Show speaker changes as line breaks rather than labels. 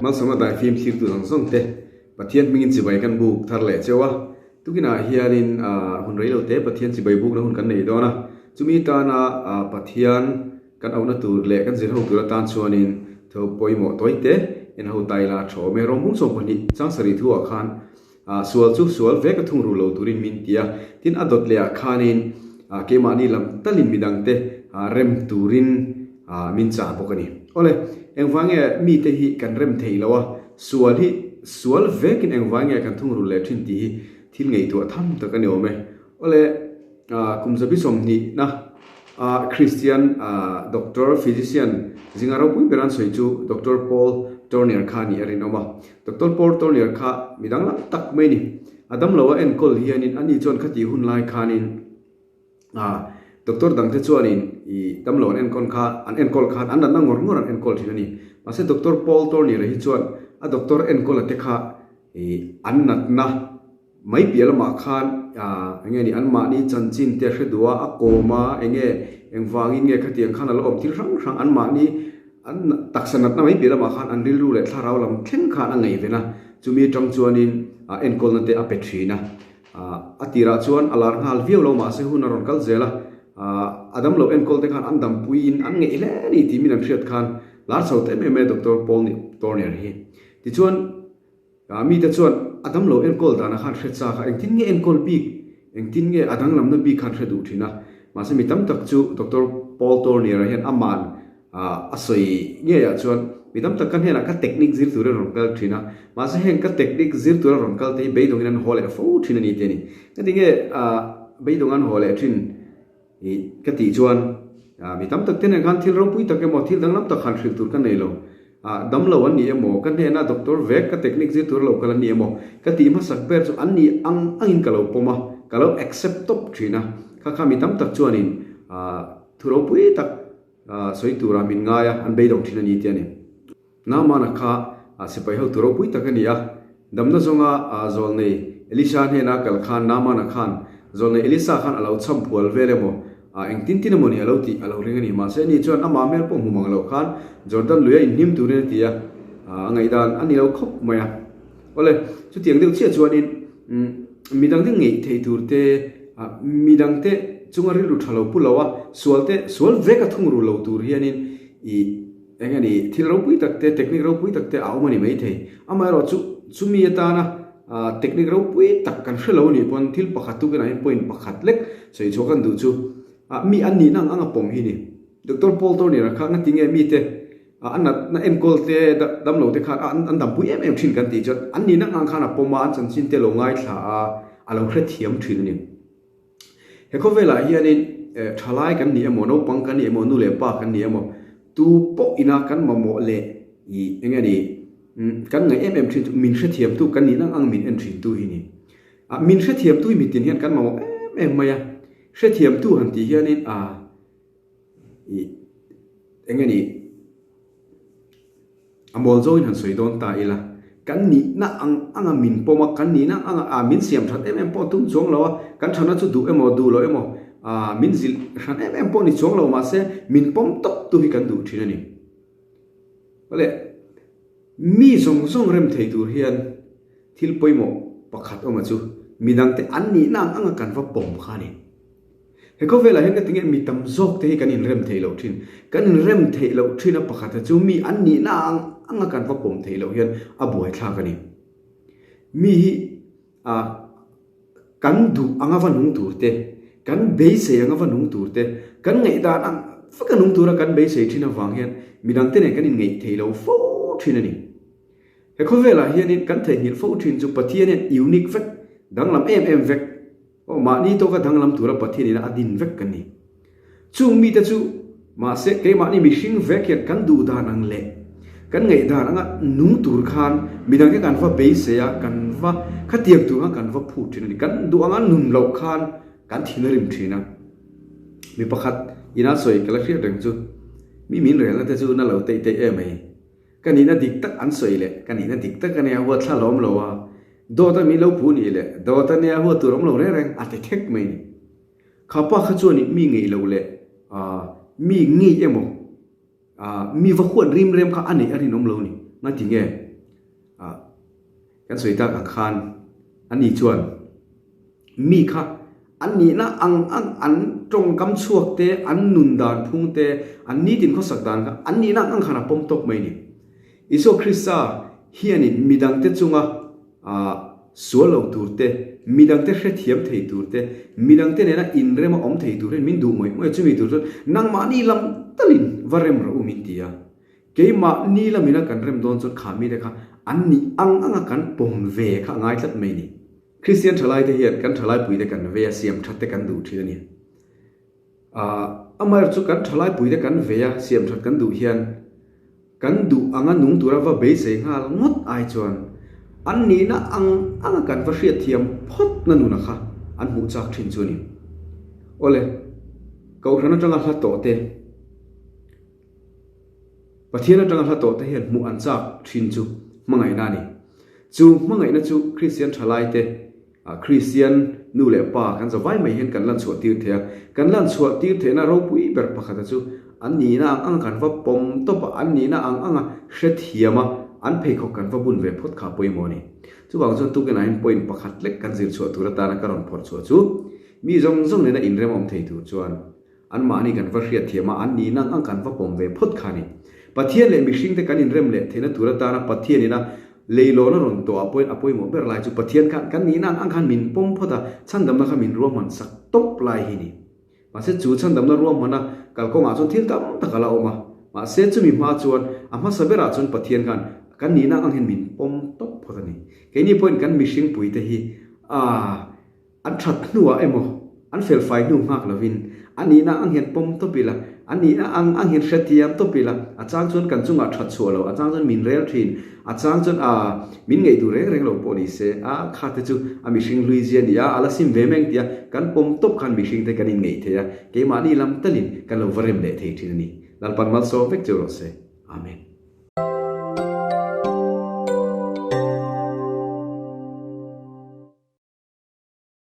Malsawmna daifim thlir tu zawng zawng te Pathian hmingin chibai kan buk thar leh cheu a. Tukinah hianin hun rei lo te Pathian chibai bukna hun kan nei dawn a. Chumi tana Pathian kan auhna tur leh kan zir ho tur atan chuanin tho pawimawh tawi te en ho tai la tha awm e. Rawng bung 12 chang sarih thu ah khan sual chu sual vek a thung ru lo turin min ti a. Tin a dawt leh ah khanin keimahni lam talin midangte rem turin min chah bawk a ni. Awle, engvang nge mite hi kan rem theih loh a, sual hi sual vekin engvang nge kan thungrul leh thin tih hi thil ngaihtuah tham tak a ni awm e. Awle, kum zabi 20 na Christian doctor, physician zinga ropui ber an sawi chu Doctor Paul Tournier kha a nih a rinawm a. Doctor Paul Tournier kha mi danglam tak mai a ni. A damlo a enkawl hianin ani chuan khatih hun lai khanin, A doctor dangte chuanin i damlo an enkawl kha an enkawl khan an natna ngawr ngawr an enkawl thin a ni. Mahse Doctor Paul Tournier hi chuan a doctor enkawla te kha i an natna mai piah lamah khan eng nge ni anmahni chanchin te hre duh a, a kawm a, eng nge engvangin nge khatiang khan a lo awm thil hrang hrang anmahni an taksa natna mai piah lamah khan an rilru leh thlarau lam thleng khan a ngaihven a, chumi atang chuanin enkawlna te a pe thin a. A tirah chuan a lar nghal viau lo mahse hun a rawn kal zel a, a damlo enkawl te khan an dampuiin an ngeih hle a ni tih min an hriat khan lar chho ta em em e Doctor Paul Tournier hi. Tichuan mite chuan a damlo enkawl danah khan hre chak a, engtin nge enkawl bik, engtin nge a danglamna bik khan hre duh thin a, mahse mi tam tak chu Doctor Paul Tournier-a hian aman A sawi ngeiah chuan mi tam tak ka hnenah ka technique zir turin a rawn kal thin a, mahse heng ka technique zir tura rawn kal te hi beidawngin an haw leh fo thin a ni tih a ni. Ka ti nge beidawng an haw leh thin i ka tih chuan mi tam tak te nen khan thil ropui tak emaw thil danglam tak han hrilh tur ka nei lo. Damlo an ni emaw ka hnena doctor vek ka technique zir tura lo kal an ni emaw ka tih hmasak ber chu an ni ang angin ka lo pawm a, ka lo accept tawp thin a. Kha kha mi tam tak chuanin thu ropui tak Sawi tura min ngai a, an beidawng thin a ni tih a ni. Naamana kha sipai hotu ropui tak a ni a, damna zawnga zawlnei Elisha hnena kal khan Naamana khan zawlnei Elisa khan a lo cham phual vel emaw, engtin tin emaw ni a lo tih a lo ring a ni. Mahse ani chuan amah hmel pawh hmu mang loh khan Jordan luia inhnim turin a ti a, a ngaihdan a ni lo khawp mai a. Awle, chutiang deuh chiah chuanin midangte ngeih thei tur te, midangte chunga rilru tha lo pu lo a, sual te, sual vek a thung ru lo tur hianin i eng nge ni, thil ropui tak te, technique ropui tak te a awm a ni maithei. Amaherawh chu, chumi atana technique ropui tak kan hre lo a nih pawn thil pakhat tukinah hian point pakhat lek sawi chhuah kan duh chu, mi an nihna ang anga pawm hi a ni. Doctor Paul Tournier-a kha ngatinge mite A natna enkawl te, damlo te khan an dampui em em thin kan tih chuan an nihna ang khan a pawm a, an chanchin te lo ngaithla a, a lo hrethiam thin a ni. He khawvelah hianin thalai kan ni emaw, naupang kan ni emaw, nu leh pa kan ni emaw, tu pawh ina kan mamawh leh ih eng nge ni kan ngaih em em thin chu min hrethiamtu kan nihna ang min en thintu hi a ni. Min hrethiamtu hi mitin hian kan mamawh em em mai a, hrethiamtu han tih hianin a. Ih, eng nge ni? A mawl zawngin han sawi dawn ta ila, kan nihna ang anga min pawm a, kan nihna ang anga ah min siam that em em pawh tum chuang lo a, kan thana chu duh emaw duh lo emaw ah min zilh hran em em pawh ni chuang lo mahse min pawm tawp tu hi kan duh thin a ni. Awle, mi zawng zawng rem thei tur hian thil pawimawh pakhat awma chu midangte an nihna ang anga kan va pawm kha a ni. He khawvelah hian ka ti nge mi tam zawk te hi kan inrem theih loh thin. Kan inrem theih loh thin a pakhata chu mi an nihna ang anga kan va pawm theih loh hian a buaithlak a ni. Mi hi ah kan duh anga va nung tur te, kan beisei anga va nung tur te, kan ngaihdan ang veka nung tura kan beisei thin avang hian midangte nen kan inngeih thei lo fo thin a ni. He khawvelah hianin kan theihnghilh fo thin chu Pathian hian unique vek, danglam em em vek, Aw, mahni tawka danglam tura Pathian ina a din vek kan ni. Chung mite chu mahse keimahni mihring vek hian kan duh dan ang leh kan ngaih dan anga nung tur khan midangte kan va beisei a, kan va khatiang tur khan kan va phut thin a ni. Kan duh anga nun loh khan kan thin a rim thin a. Mi pakhat ina sawi ka la hriat reng chu, Mi min relna te chu na lo teih teih em mai. Ka nihna dik tak an sawi leh ka nihna dik tak a nia huat thla hlawm lo a, dawt a min lo phu nih leh dawt a nia huat tur awm lo reng reng a ti thek mai ni. Kha pa kha chuan ih mi ngeih lo leh ah mi ngei emaw ah mi va huat rim rem kha a neih a rinawm lo ni. Nga ti nge? Kan sawi tak ang khan ani chuan mi kha an nihna ang ang an tawngkam chhuak te, an nun dan phung te, an nitin khawsak dan kha an nihna ang ang khan a pawm tawp mai a ni. Isua Krista hianin midangte chunga sual lo tur te, midangte hrethiam thei tur te, midangte nena inrema awm thei tur hian min duh ngawih ngawih a, chumi tur chuan nangmahni lam talin va rem rawh u min ti a. Keimah ni lamina kan rem dawn chuan kha mite kha an nih ang anga kan pawm ve kha a ngai tlat mai ni. Kristian thalaite hian kan thalaipuite kan vei a, siam that te kan duh thin a ni. Amaherawhchu chu kan thalaipuite kan vei a, siam that kan duh hian kan duh anga nung tura va beisei nghal ngawt ai chuan an nihna ang anga kan va hriatthiam phawt na nuna kha an hmuh chak thin chu a ni. Awle, Kohhran atanga hla tawh te. Pathian atanga hla tawhte hian hmuh an chak thin chu hmangaihna a ni. Chu hmangaihna chu Kristian thalaite, Kristian nu leh pa kan zavai mai hian kan lan chhuah tir thei a. Kan lan chhuah tir theihna ropui ber pakhata chu an nihna ang anga kan va pawm tawp a, an nihna ang anga hrethiam a, an pheikhawk kan va bun ve phawt kha a pawimawh a ni. Chuvang chuan tukin ah hian point pakhat lek kan zir chhuah tur atana ka rawn phawrh chhuah chu mi zawng zawng nena inrem awm thei tur chuan Anmahni kan va hriatthiam a, an nihna ang kan va pawm ve phawt kha a ni. Pathian leh mihringte kan inrem leh theihna tur atana Pathianin a leilawn a rawn tawh ah pawhin a pawimawh ber lai chu Pathian khan kan nihna ang ang khan min pawm phawt a, chhandamna kha min ruahman sak tawp lai hi ni. Mahse chu chhandamna ruahmana kalkawngah chuan thil tam tak a la awm a, mahse chumi hma chuan a hmasa berah chuan Pathian khan kan nihna ang ang hian min pawm tawp phawt a ni. Keini pawhin kan mihringpuite hi a. An that hnuah emaw, an felfai hnu nghak lovin, a nihna ang hian pawm tawp ila, a nihna ang ang hian hrethiam tawp ila, a chang chuan kan chungah that chhuah lo, a chang chuan min rel thin, a chang chuan a min ngaih duh reng reng lo pawh ni se, a kha te chu a mihring hlui zia a ni a, a la sim ve meng tia kan pawm tawp khan mihring te kan inngeih thei a, keimahni lam talin kan lo va rem leh thei thin a ni. Lalpan malsawm vek cheu rawh se. Amen.